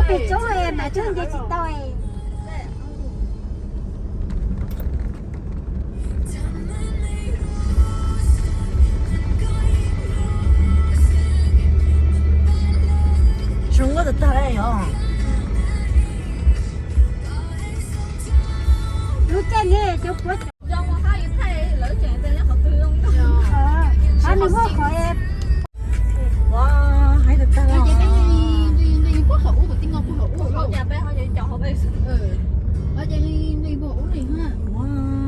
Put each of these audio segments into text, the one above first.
Tub mas tub nce tsis tau. Zoo nkauj tag tag os. Lub caij ne cov puav. Hab nws muaj qhov. Ua, hais tag tag.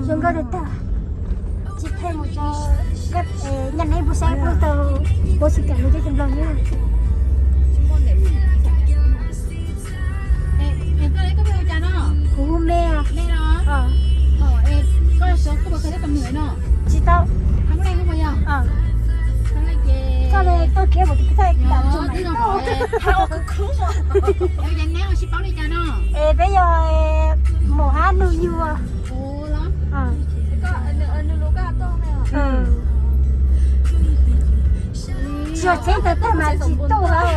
Zoo nkauj tag tag. Tsis pheej mus tso, nyaj neb puas saib puab tau, puab tsis kam mus coj cov nplog ne. Kuv hu me. Tsis tau. Koj le tuaj kiag mus txog txaj tam tso mas tau. Es peb yog mus hab nug yug. Tsis yog txheeb tawm tag mas tsis tuaj.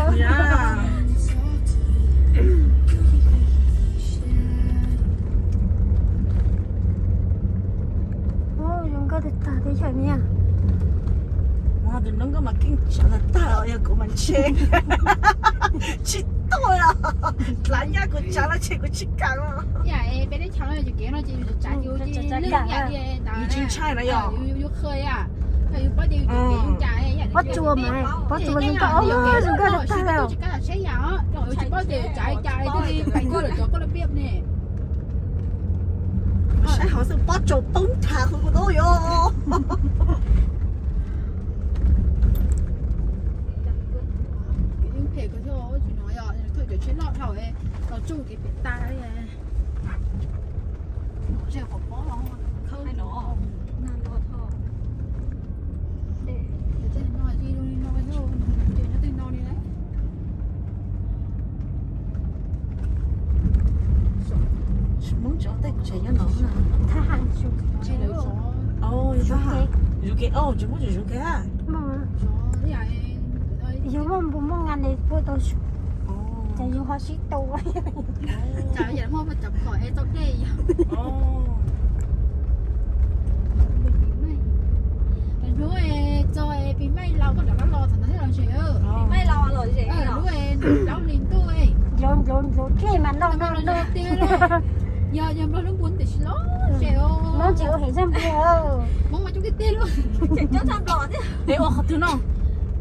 Zoo nkauj tag tag teb chaws ne. Tus noob nkauj mas keej tsav tag tag os, yog kuv mas ntshe tsis tuaj os. Dlav nyaj kuv tsav no ntshe kuv tsis kam os. Yus tsis ntshai na yog. Pob tsuas mas, pob tsuas zoo nkauj, zoo nkauj tag tag os. Saib hov xwb pob tsuas poob thav hu hu dub yos. Hmoob cov tej tsev nyob no na. Yus muab tsis zuv kev hab. Yus muaj npus muaj nqa ne puab tau, ces yus ho sib tau. Hnub txog pis maij laus koj rov qab los thaum ntawd thiaj los zem. Pis maij laus los zem, lub plaub hlis ntuj. Nplaum nplaum nplaum dlej mas no no no tiag. Yog yog Nplog lub npua tiam sis los zem os. Hmoob tsis ua hem zaj npua. Hmoob mas coob tiag tiag li. Coob tshaj Nplog thiab. Peb ua qhov twg no?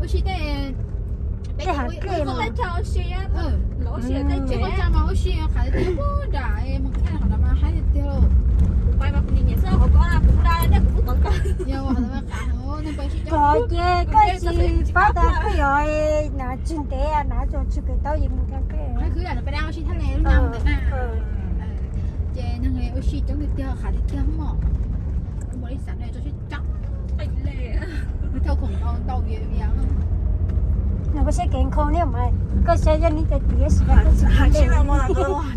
Ua si tej, tej hav dlej mas. Tsis ua tsa mas ua si qhav tiag tiag nram mus thaj qhov ntawd mas haib tiag tiag. Kuv pais mas kuv nyiam nyiam xwb, qhov ko kuv da nej kuv kuj tau koj. Yog qhov ntawd mas qhav, nej pais sib coob. Koj ces koj tsis paub tas koj yuav na tsis ntev na tsis tau es mus tau peb. Qhov kwv yam no peb dab ua si thaj le lub nyam ntawd na. Ces neeg ua si coob tiag tiag qhav tiag tiag mog. Ua li xav ne tso sib coob. Thauj khoom ntau ntau viav vias. Nws koj siab kev nkhaus ne mas koj saib yog neb cov tiav sis koj tsis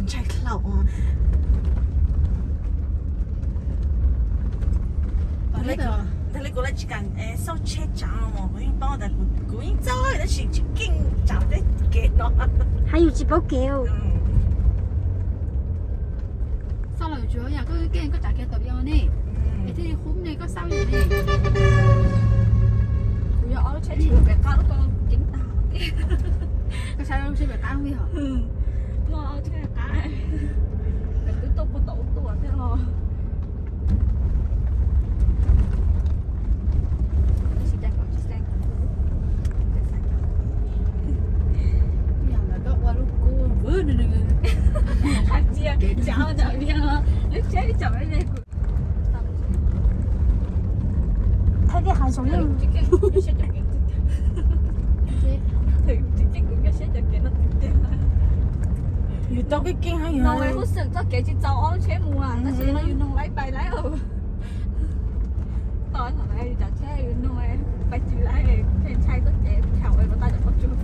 ntshai hlaum. Ntawd li kuv tsis kam xauj tsheb tsaav los kuv yeej paub tas kuv yeej txawj tab sis tsis keej tsaav tej kev no. Hab yus tsis paub kev. Xauj los tsuav yam koj keej koj tsaav kev tau li ne. Es thiaj li qub ne koj xauj yam ne. Kuv yog ob lub tsheb tsis pem qab lub ko ceev tag. Koj saib lub tsheb pem qab li hos. Lub tsheb qab, pem twb tuaj puag tom ub tuaj thiab los. Yog ntawd koj ua lub kub vwb nws. Hais tias tsav ntawm vias lub tsheb tsav me me kuv. Thaij tej hav zoov li. Yus tau keej keej hab yus. Noo huj xwm txoj kev tsis txaus ob lub tsheb mus tab sis no yus noog laib pais laib. Thaum ntawd yus tsav tsheb yus noog pais tsis laib, ntshai txoj kev thaum uas tau cov pob tsuas.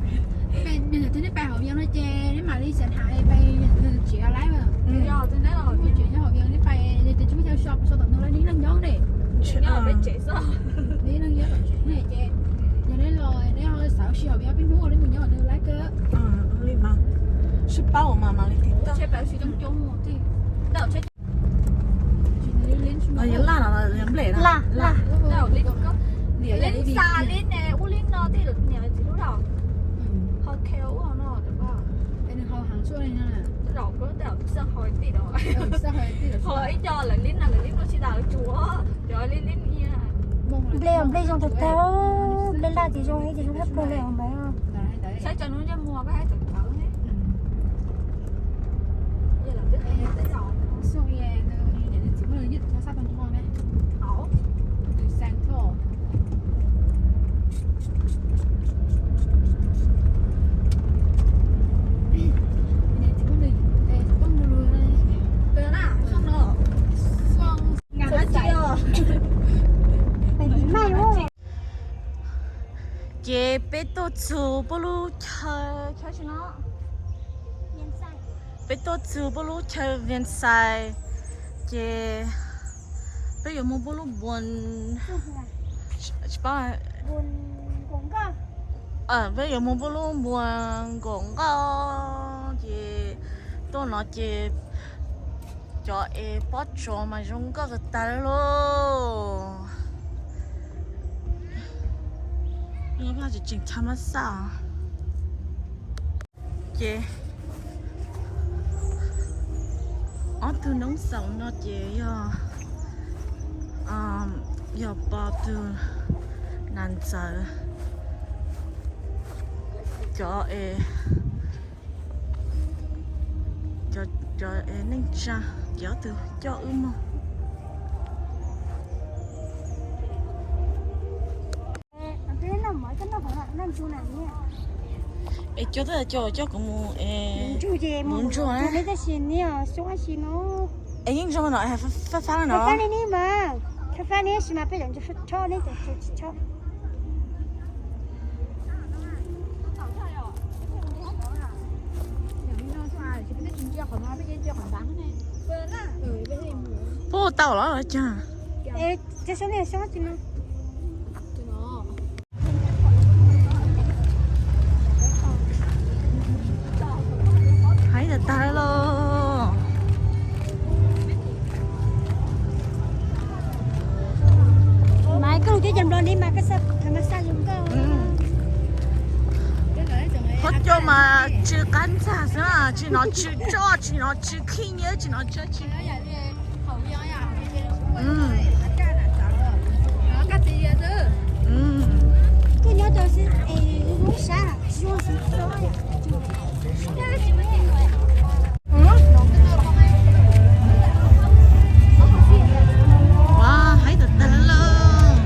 Nws thaum twg neb pais hauv Vias no ces neb mam li xav tham pais tsev laib. Yog thaum neb los tsev nyob hauv Vias neb pais, nws twb tsis muaj chaw so, so tom no lawm neb leeg nyob ne. Neb leeg nyob tom tsev ne ces yog neb los neb ho xav ua si hauv Vias peb hnub neb mus nyob hauv no laib kawg. Li mas. Sib paub mas mam li tiv toj. Yog laj no yog nplej na? Laj, laj. Lib xa lib ne, ua lib no tej niam txiv lub dau. Hau kheu ua no. Ib co lawv lib na lawv lib no tsis tas lawv tsuav cov lib lib. Nplej, nplej zoo tag tag, nplej laj ces zoo, ces zoo tshaj plaws li os mas. Saib cov nub ntsej muag koj hais tawv tawv ne. Ces peb tuaj txug puab lub chaw, chaw tsi no, peb tuaj txug puab lub chaw Vias Xais, ces peb yuav moog puab lub npuas, tsis paub, peb yuav moog puab lub npuas nkaum nqaj, ces tuaj no ces cov es pob tsuas mas zoo nkauj tag tag lawm lauj. Tseem chaw mab xaj. Ces ob tug noob xaus no ces yog, yog pog tug nam ntxawm, cov es, cov es neej tsa, ces ob tug coj wb moog. Es coj, coj kuv mus es mus ntsuag na. Es yeej zoo no, fab fab no. Puab tau los los caag? Hais tag tag lawm. Mas koj lug teb chaws Nplog ne mas koj xav thov mas xaj zoo nkauj. Qhov coj mas tsw qab ntxag xwb na, tsis nov tsw tsoj, tsis nov tsw khib nyiab, tsis nov tsw tsi. Koj nyob tau xwb es lub sab tsis zoo xwb. Ua, haib tag tag lawm.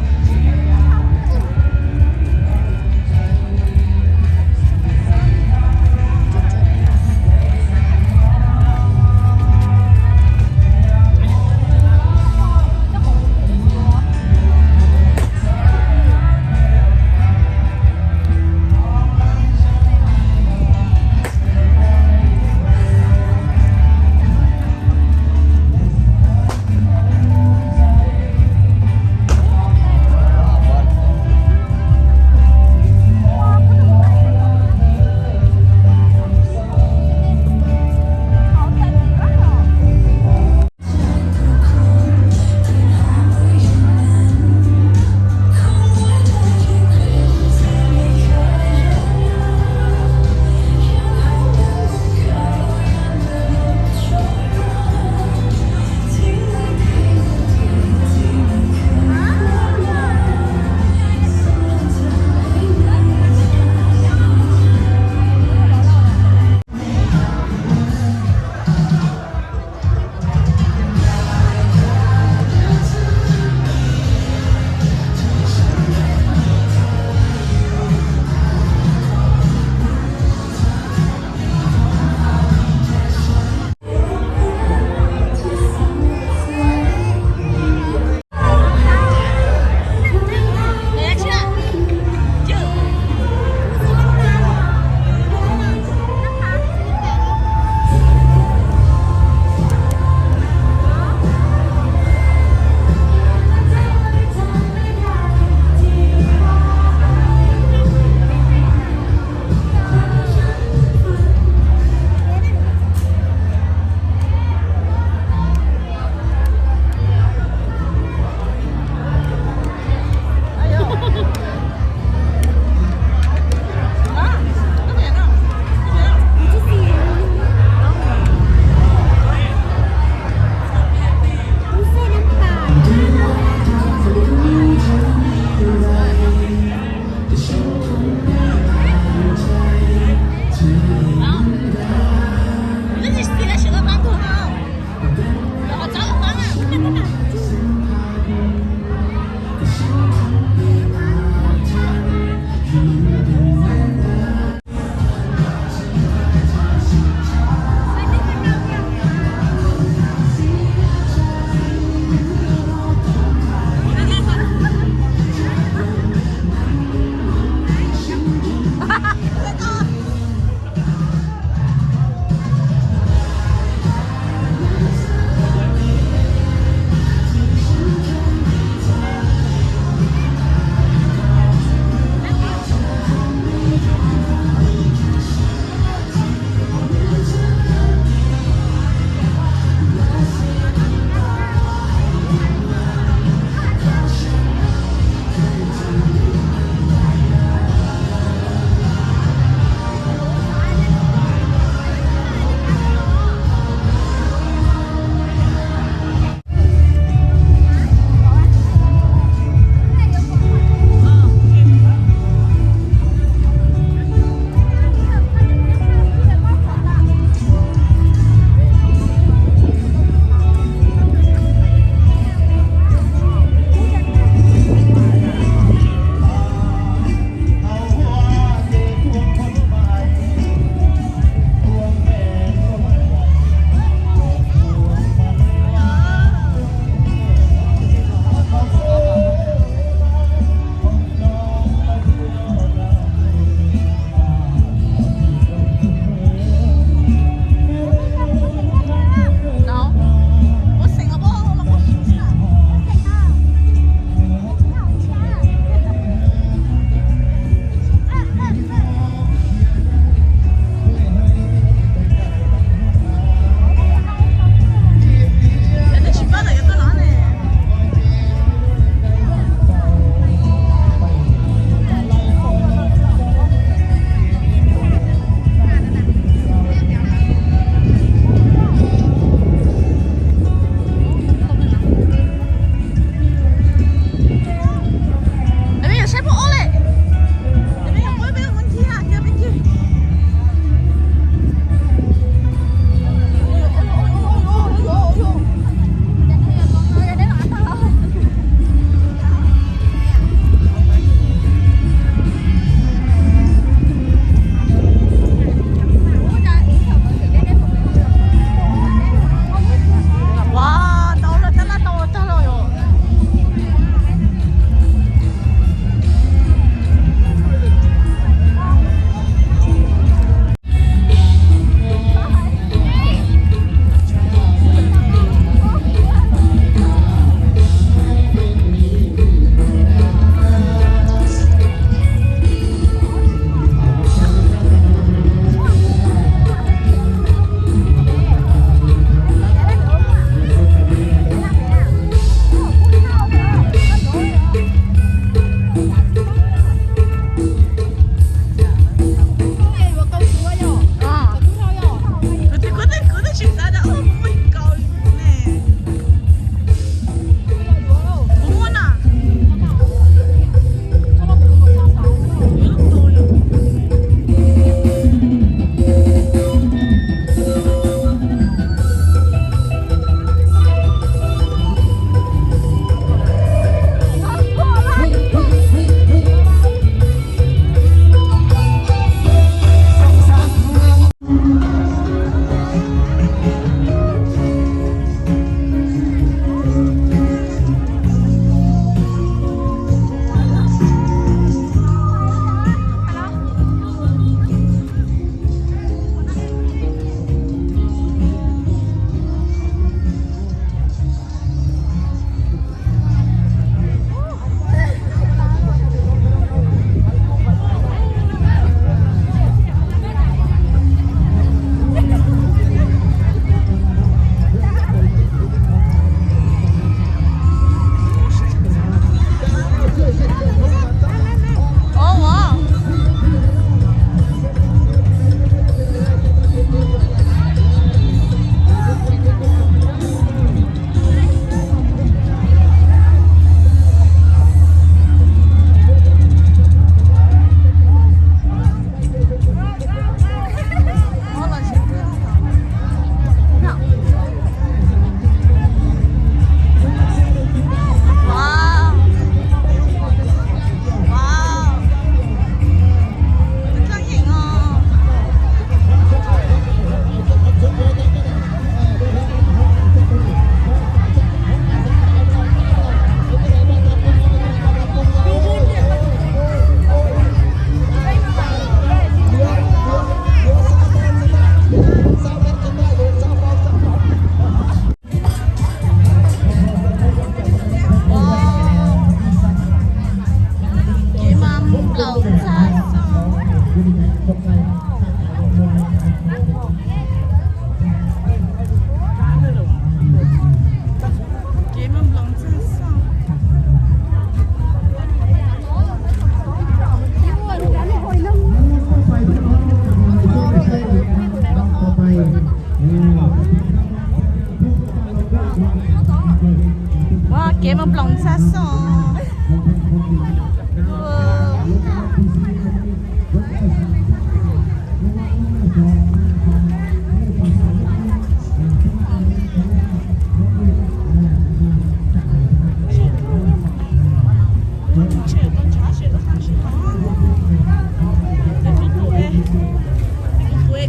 Ploos ntxhab xoj.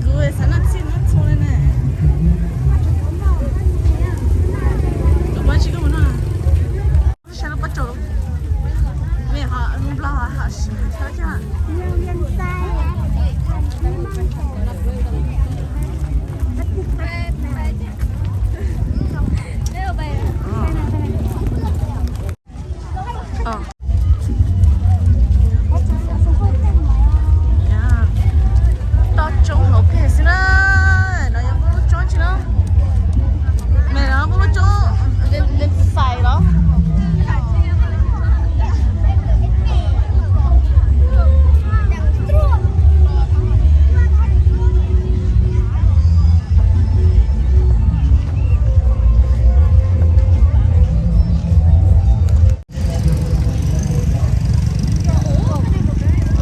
Kuv xav noj txhij noj txhua li na. Kuv pab tsis koj mus noj. Saib lub pob tsaus, me ho nplog ho sim thawb coj. Toj roob hauv pheej xwb na. No yog lub roob tsi no. Nws lub roob xais los.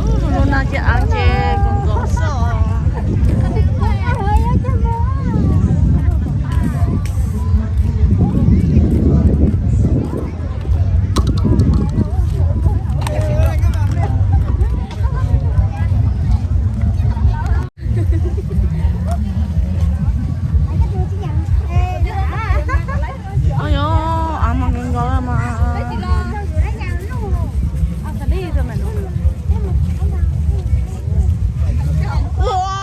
Ub, lub no ces av ces kawg nkaus xwb os. Oj yog, av mas kawg nkaus mas. Ua,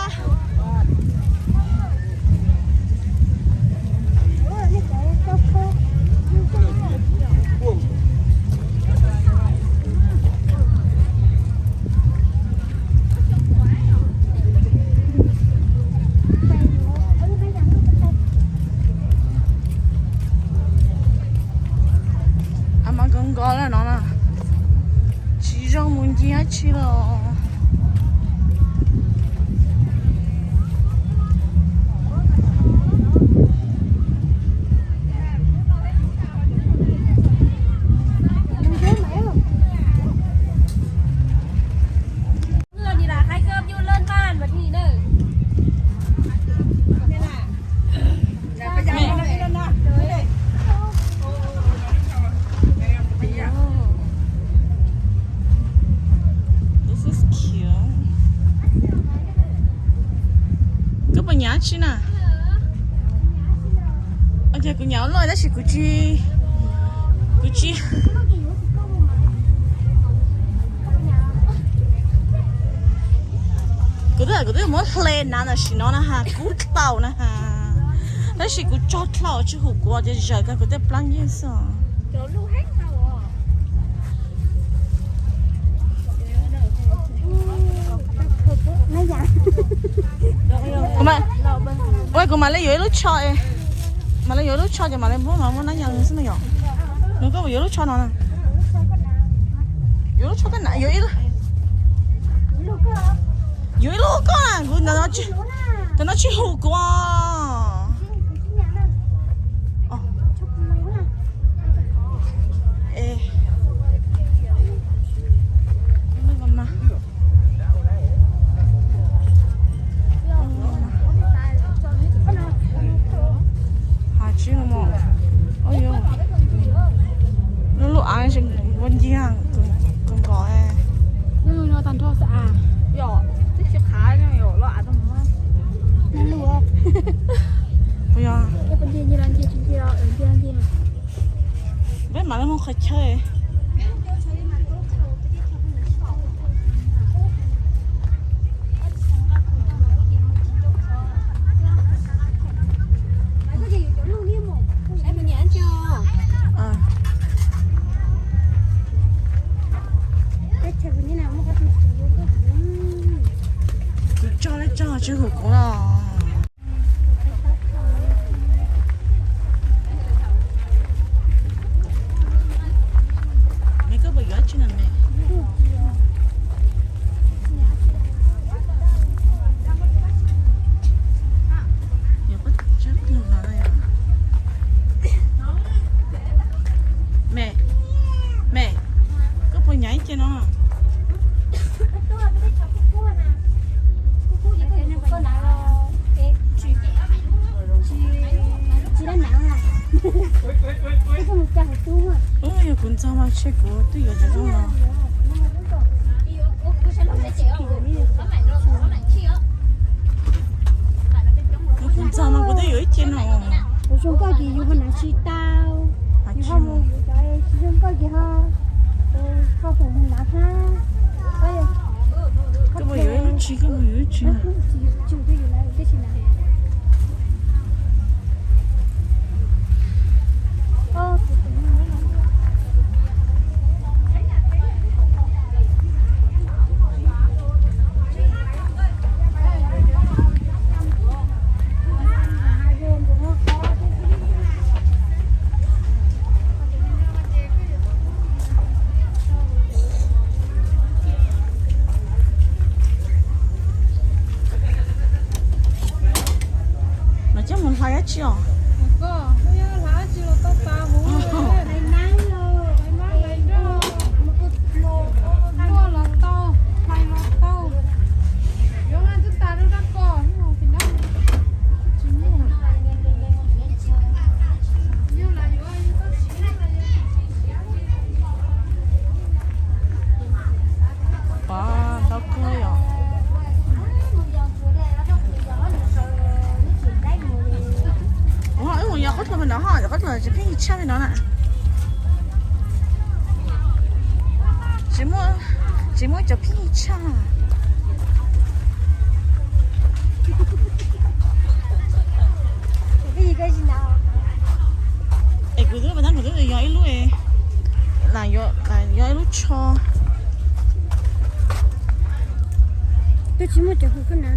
av mas kawg nkaus li no na. Tsis zoo mus ncig dab tsi los. This is cute. Koj puas nyav tsi na? Ua cas kuv nyav ua luaj tab sis kuv tsis, kuv tsis, kuv twb, kuv twb muab hle na tam sim no na has kub tau na has. Tab sis kuv tso dlhau tsis hum kuv ces zawm kiag kuv tej plab ncej xwb. Ua kuv mam li yuav ib lub tsho, mam li yuav ib lub tsho ces mam li muab no muab nab yas xwb no yom. Nws koj yuav lub tsho no na. Yuav lub tsho tej na, yuav ib lub, yuav ib lub koj na, kuv ntawm no tsis hum kuv. Has tsis no, lub lub av ua ncig kawg nkaus. Puas yog? Peb mam li mus qhov chaw. Kuv tso li tso tsis hum kuv los. Me koj puas yuav tsi na me? Yuav koj tsa no me. Txog mas ntshe kuv twb yuav cov zoo no. Kuv ntxog mas kuv twb yuav ib ce no. Kuv zoo nkauj ces yus ho hnav tsis tau. Yus ho mus yuav cov tsis zoo nkauj ces ho, ho mus hnav hab. Koj mus yuav ib lub tsis, koj mus yuav ib lub tsis. Mas coj mus hlais dab tsi os? Pov ntau kawg yom. Ua wb mus yos qhov tlawm no ho, yos qhov tlawm tsis pheej tshaj li no na. Tsis muaj, tsis muaj cov pheej tshaj. Es kuv twb pas tab kuv twb yog ib lub, yog ib lub tsho. Twb tsis muaj cov hwj koj na.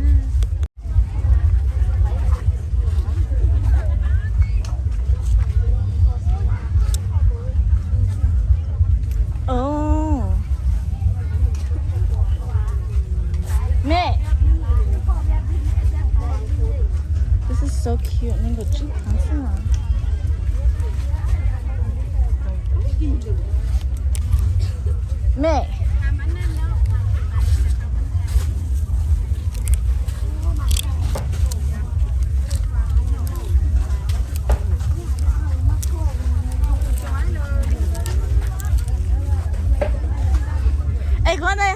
Oh. Mej. This is so cute. Nws nkawd tsib tháng xwb mas. Mej. Es koj ne,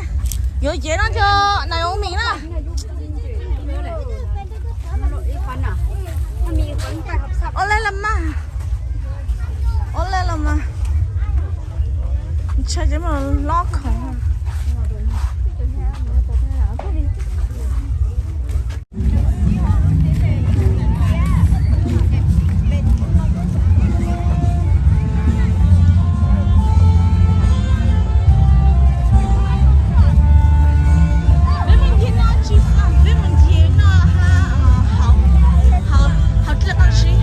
yuav cev no nrog nais ua mis na. Ua le los mas, ua le los mas. Ntshai ces mus lob khoom. Peb mus ncig no tsis, peb mus ncig no ha, hauv, hauv, hauv dlej qab zib.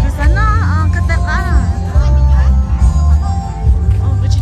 Kuv xav noj ko taw qab. Kuv tsis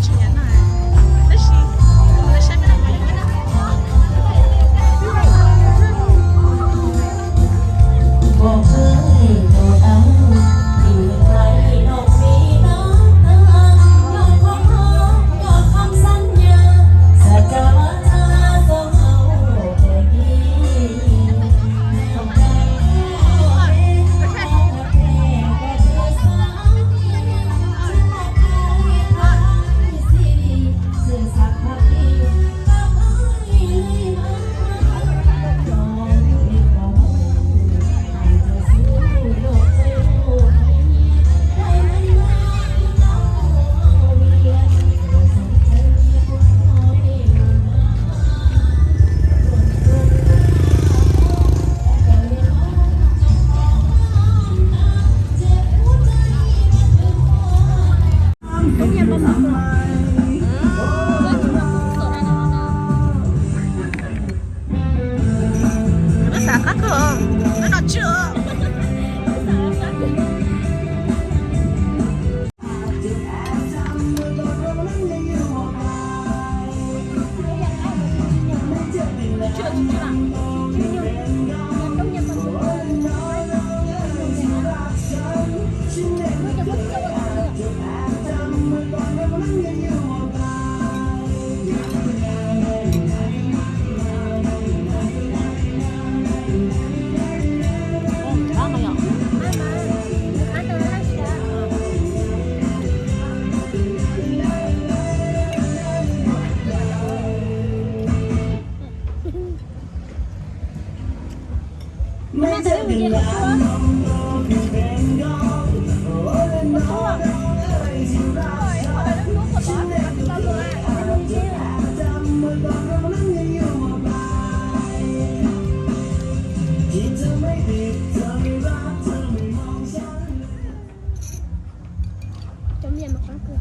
Cov mia mas qab kawg.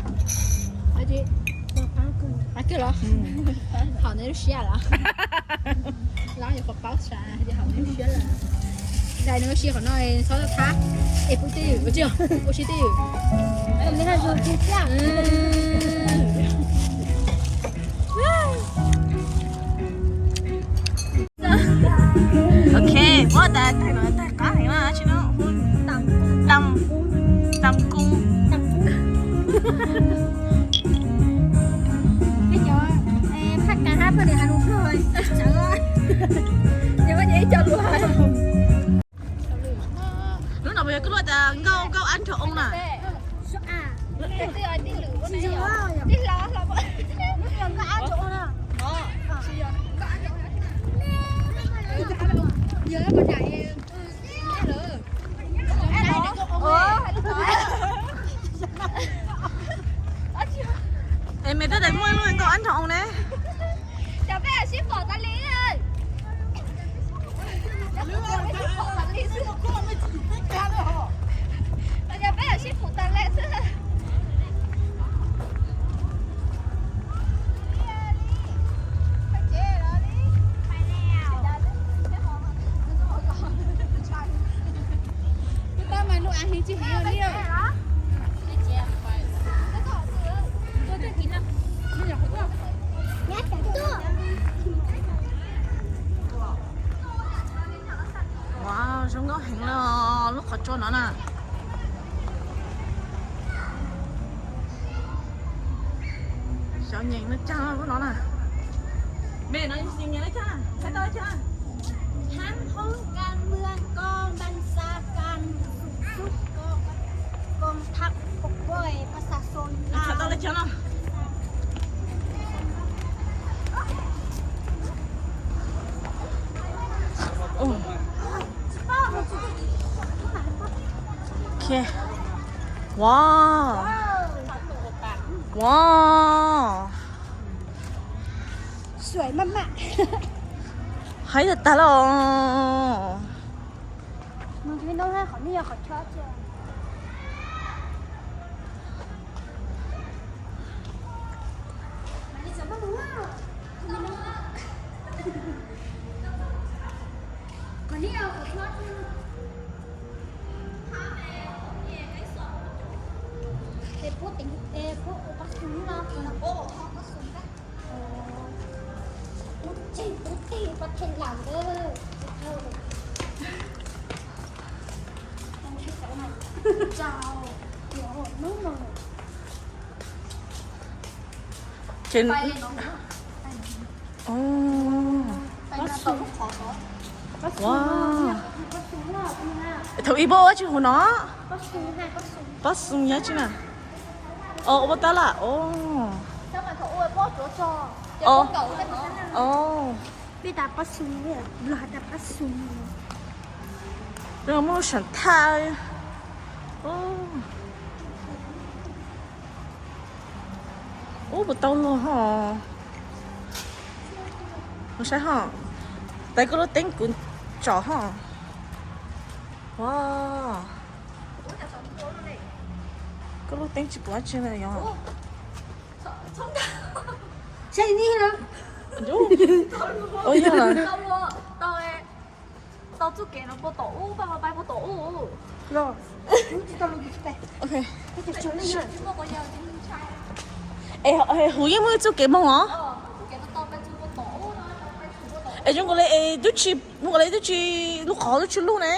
Qab kawg los? Haum neb lub siab lawm. Los yuav qhov paub xav tias haum neb lub siab lawm. Dai nws ua si qhov no txhob thab. Es pub twj ywm, ua si twj ywm. Ok, muab tas tag no tag qab heev na, tsis no hu tam, tam kub. Phaj Kav hab poj niam has lus Nplog sawv, ces muab nyias ib co lus hais. Lub no puas yog koj luaj tas nkauj nkauj ab nrog oo na? Es me tab tais muaj ib lub nkauj ab nrog oo ne. Cov peb sib pom tas li. Cov peb sib pom tas li xwb. Wow, zoo nkauj heev li lub qhov tsua no na. Xyov nyeem li cas lub no na. Me no xyov nyeem li cas, thaij tau li cas? ทั้งห้องการเมือง กองบัญชาการสูงสุด กองทัพ ปกป้องประชาชน Thaij tau li cas no? Ok. Wow. Wow. Haib tag tag los. Ub, tseg ub, tseg pab then lam ntawd. Ces, oh. Wow. Thaum ub ua tsi hu no? Pab xoo yog tsi na? Os, ua tab laj os. Os. Peb tas pab xoo, luag has tas pab xoo. Muaj lub seem thaj. Ub, puas tau luag ho. Mus saib ho. Tais koj lub teeb kuv tsom ho. Wow. Koj lub teeb tsis pom dab tsi na yog. Saib ni na. Ub, yog lawm. Tau txuj kev no puag tom ub, pab pais puag tom ub. Ok. Es huv yeej muaj txuj kev moog os. Es zoo nkaus li es twb tsis, zoo nkaus li twb tsis lub qhov twb tsis lug ne.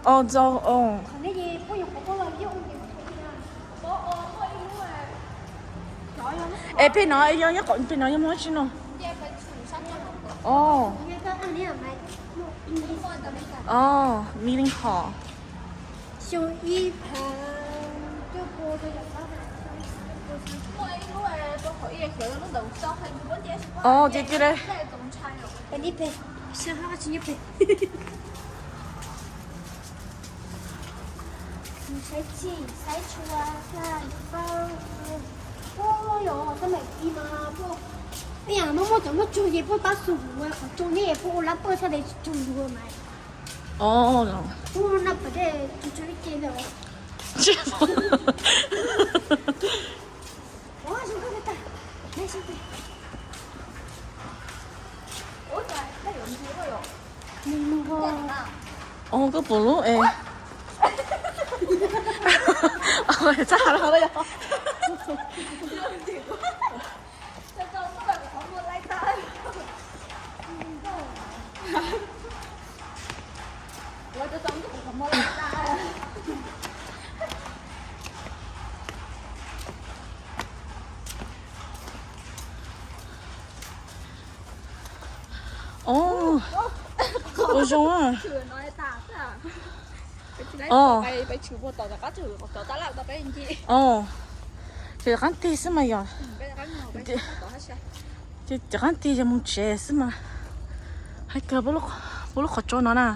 Os, txaus. Es pem no yog, pem no yog muaj dab tsi no? Os, os, mi leej hom. Os, tiag tiag li. Muaj muaj cov muaj tsuag ces puab pab xum, qhov tsua ne puab ua lab pawg sab de tsuag lug mas. Os, no pab de tsuag tsuag ib ce ntawd. Ov, koj pom lub es txaj los yog. Ov, ua zoo. Ov, ces qab tig xwb mas yog. Ces qab tig yog mus tsev xwb mas. Hais kawg, puab lub qhov tsua no na.